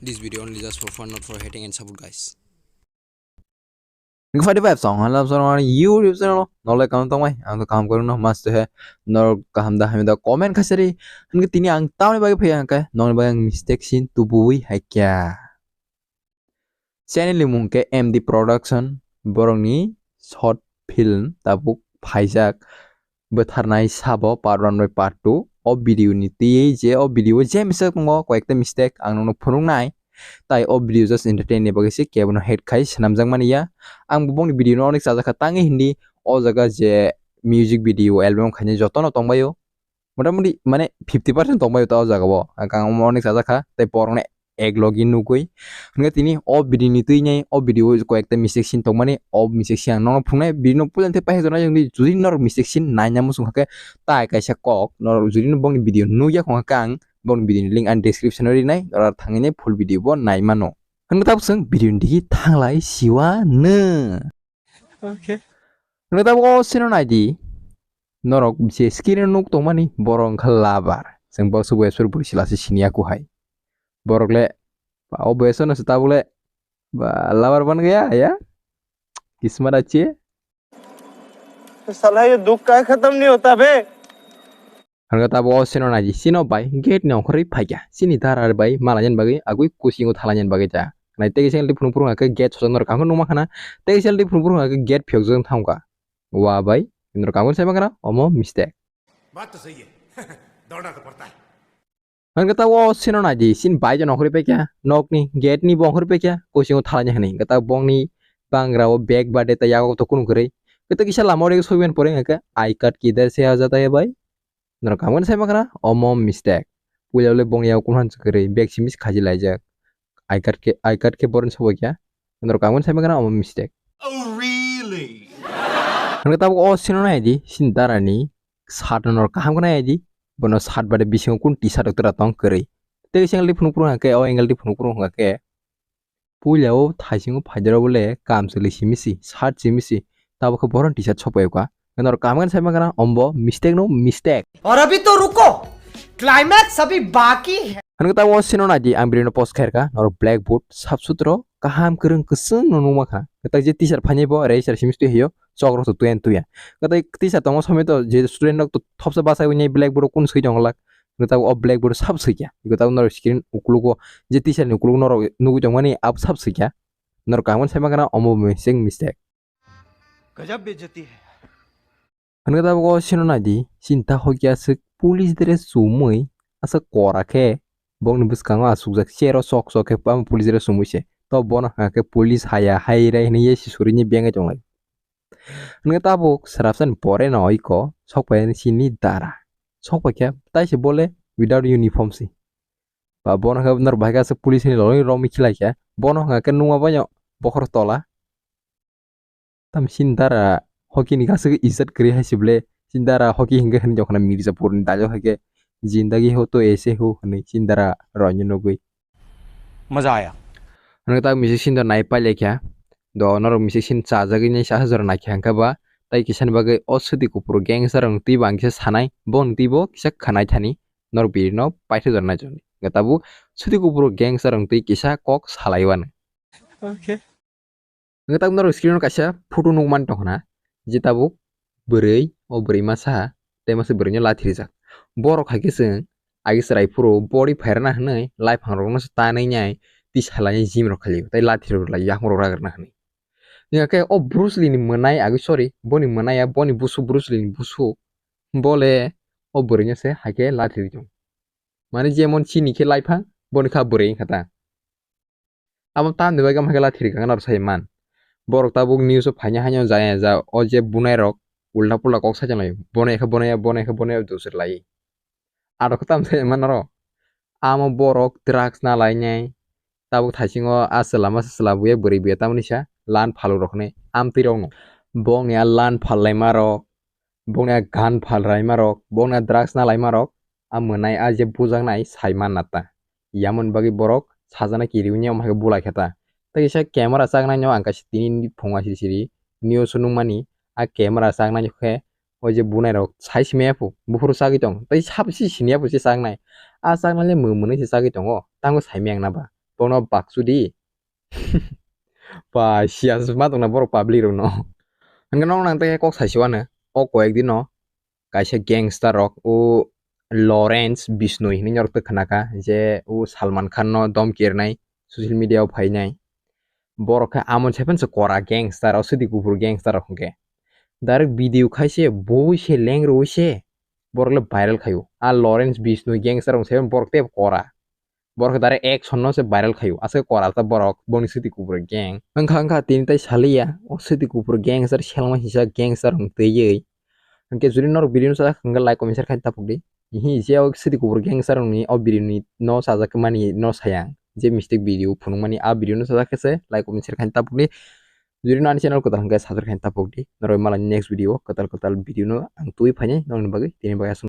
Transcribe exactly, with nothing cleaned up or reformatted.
This video only just for fun, not for hating and support, guys. Nokphai de bai song hala song ani YouTube channel nole kam tong bai ang to kam koru no mas he nor kaham da hamya da comment khasari. Hingke tini ang tamni bagwi phai hingke noni bagwi ang mistake sin tubui hai kya. Channel ni mung ke M D Production, borokni short film tabuk phaijak bwtharnai sabo part one bai part two. O video ni twi je o video je mistake tongo, koyekta mistake ang nono phunuknai. Tai o video just entertain ni bagwi se kebono hate khai swnamjak mani ya. Ang bo bongni video no onek chajakha tangi hindi o jaga je music video album khainai jotono tongbaio. Motamoti mane fifty percent tongbaio ta o jaga o. Ang onek chajakha tei borokno ek logi nugwi. Hingke tini o video ni twi nai o video o koyekta mistake sin tongmani, o mistake sin ang nono phunuknai, video no puila tei paisa jora jodi norok mistake sin naina muchung kha khe tai kaisa kok norok jodi no bongni video nukya khong kha ang bongni video ni link ang description o rinai, oro thangwi nai full video bo nai mano. Hingke tabuk chwng video ni digi thanglai siwa nw. Okay. Hingke tabuk o sino nai di. Norok je screen o nuk tongmani borok wngkha labar. Chwng bo subo esor bwrwi sila se siniya kuhai. Borok le ba o boyes no se tabuk le ba labar ban gaya ya. Kismat achi. साला ये दुख का खत्म नहीं होता बे। Hingke tabuk o sino nai di, sino bai gate ni ongkhorwi phaikha. Chini dara bai malaina bagwi agwi kuchingo thalaina bagwi ta. Nai tei kisa phunuk phunuk hingke gate sojak norok kangkhe nukma khana. Tei kisa phunuk phunuk hingke gate phiyokjak thangkha. Wa bai norok kangkhe sai mankha omo mistake. बात तो सही है। दौड़ना तो पड़ता है। Hingke ta o sino nai di, sin bai jano ongkhorwi paikha, nokni gate ni bo ongkhorwi paikha, kuchingo thalaina hinwi. Hingke ta bongni bangra o bag bade ta yago to kunu kwrwi. Hingke ta kisa lama o rega soiben pore hingke I card kidhar se aa jata hai bhai? Norok kangmani sai mankha omo mistake. Puila le bongni yago kunu han kwrwi, bag simi se khaji laijak. I card khe, I card khe boroni sobo kya. Norok kangmani sai mankha omo mistake. Oh, really? Hingke tabuk o sino nai di, sin dara ni shirt no norok kaham khe nai di. Bono shirt bade bisingo kun T-shirt rok tera tong kwrwi. Tei kisa angle di phunuk phunuk hingke, o angle di phunuk phunuk hingke. Puila o thaisingo phaidero bole kam chwlwi simi si, shirt simi si. Tabuk khe boron T-shirt sopai kha. Norok kaham khe sai mankha ombo mistake no mistake. और अभी तो रुको, climax अभी बाकी है। Hingke tabuk o sino nai di, ang birino post khairkha, norok blackboard sap sutro kaham kwrwng kwchwng no nukma kha. Kwtal je teacher phainai bo register simi twi haio, chok rok to tuyan tuya. Kwtal teacher tongma somoi to je student rok to thopsa bachai wngnai blackboard o kun swi tongwlak. Kwtal o blackboard sap swi kha. Kwtal norok screen uklugo je teacher ni uklugo norok nugwi tongmani abo sap swi kha. Norok kaham sai mankha omo mistake mistake. गजब बेइज्जती है। Hingke tabuk o sino nai di, chini ta hokya aswk police dress chumui aswk kora khe bokni bwskango achukjak chair o chok chok khe police dress chumui se. To bono hwnka khe police haya hai rai hinwi ye si surini beng tonglai. Hingke tabuk swrapsa ni pore no iko sok pai chini dara. Sok pai khe tai se bole without uniform si. Ba bono khe norok bahai khe aswk police ni loloi romwi khilai khe. Bono hwnka khe nungma bai bokhor tola. Tam chini dara hockey ni kaisa ijat kwrwi hai se bole. Chini dara hockey hingke hinwi tongkha na Mirzapur ni dajok hai khe, "Zindagi ho to aise ho," hinwi chini dara roi no nugwi. मजा आया। Hwnwi tak music scene do nai pailai kha. Do norok music scene chajagwi nai sa jora nai kha hwnkhe ba tei kisa ni bagwi o swtwi kuphuru gangster rok twi bo ang kisa sanai, bo twi bo kisa khwnai thani norok bini no paithago jora nai jani. Hwnkhe tabuk swtwi kuphuru gangster rok twi kisa kok salai wani. Okay. Hwnkhe tabuk norok screen o kaisa photo nukmani tongkha na, je tabuk bwrwi, o bwrwi masa tei masa bwrwino lathi rijak. Borok hai khe chwng agi chwrai phuru body phairana hwnwi laiphang rokno se tanwi nai twi salai gym rok khailai tei lathi rok lai yakung rok ragrana hwnwi. Hwnkhe o Bruce Lee ni mwnai agi sorry boni mwnai ya boni busu Bruce Lee ni busu bole o bwrwino se hai khe lathi rijak. Mane jemon chini khe laiphang boni kha bwrwi wngkha ta. Abo tamni bagwi wngkha khe lathi rikha norok sai man. Borok tabuk news o phaina haino jaya ja o je bunai rok ulta pulta kok sai tonglai. Bono ekhe bono ya, bono ekhe bono ya dusir lai. Aro khe tam sai man aro. Amo borok drugs na lainai. Tabuk thaisingo a chwla masa chwla buya bwrwi buya tamoni sa lan phalu rok hinwi amtwi rok no. Bongni a lan phal laima rok, bongni a gan phal laima rok, bongni a drugs na laima rok, a mwnai a je bujaknai sai man na ta. Yamoni bagwi borok sajana kiriwi ni omo hai khe bulai khe ta. Tei kisa camera chaknai no ang kaisa tini phunga siri siri news o nukmani a camera chaknai khe o je bunai rok sai simi ya phu buphuru chagwi tong tei sabo se sini ya phu se chaknai. A chaknai le mwnwi se chagwi tongo tango sai maya wngna ba. Bono baksu di. Ba, siya ma tongna borok public rokno. Hwnkhe nono nang tei kok saisiwano. O koyek dino kaisa gangster rok, o Lawrence Bishnoi hinwi norok tei khwnakha je o Salman Khan no dom kirnai, social media o phainai. Borok khe amoni saiphano se kora gangster, o swtwi kuphur gangster rok hwnkhe. Direct video khaise bui se leng rwi se borok le viral khaio. A Lawrence Bishnoi gangster rok saiphano borok tei kora. Borok khe direct action no se viral khaio. Aswk kora ta borok boni swtwi kuphur gang. Wngkha wngkha tini tai saliya o swtwi kuphur gangster selma sisa gangster rok twiwi. Hwnkhe jodi norok video no sajak hwnkhe like comment share khai tapuk di. Hi je o swtwi kuphur gangster rokni o video ni no sajak mani no sayang. Je mistake video phunukmani a video no sajak khe se like comment share khai tapuk di. Jodi no ani channel kwtal hwnkhe subscribe khai tapuk di. Norok mala next video kwtal kwtal video no ang twi phainai nokni bagwi tini bagwi aswk.